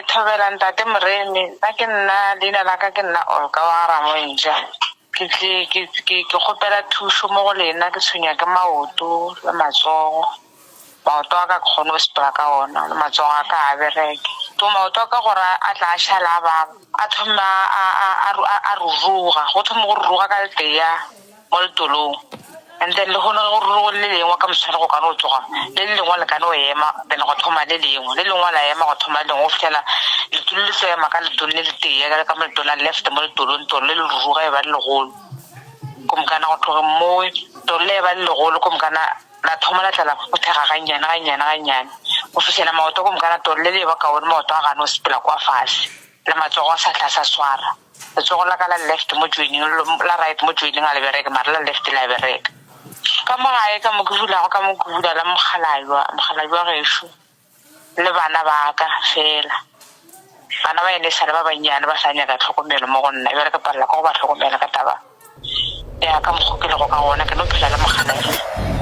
Thobela ntate Moremi, nna ke nna leina la ka ke nna Olga wa Ramontša. Ke tle ke ke ke kgopela thušo mo go lena ke tshwenywa ke maoto le matsogo. Maoto a ka ke kgone go sepela ka ona le matsogo a ka a bereke. To maoto a ka gore a tla a šala a baba a thoma a a a a ruruga go thoma go ruruga ka leteya. mo letolong and then lehono ge go rurugo le lengwe ka moswane go ka no tsoga le le lengwe le ka no ema then go thoma le lengwe le lengwe la ema go thoma le lengwe go fihlela letolo le tlo ema ka letolo le letee ka ka mo letolo la left mo letolong tolo le le ruruga e ba le legolo komokana go tloge mowe tolo le e ba le legolo komokana la thoma la tla la phuthega gannyane gannyane gannyane go fihlela maoto komokana tolo le le e ba kaone maoto a gane o sepela kwa fase le matsogo a sa tla sa swara. Letsogo la ka la left mo joining, la right mo joining a le bereke, mara la left le a bereka. Ka mo gae ka mo ke dulago, ka mo ke dula la mokgalabje, mokgalabje wa gešo le bana ba ka fela. Bana ba ene e sa le ba bannyane ba sa nyaka tlhokomelo mo go nna, bjale ke palela ke go ba hlokomela ka taba ya ka mokgo ke lego ka gona, ke no phela le mokgalabje.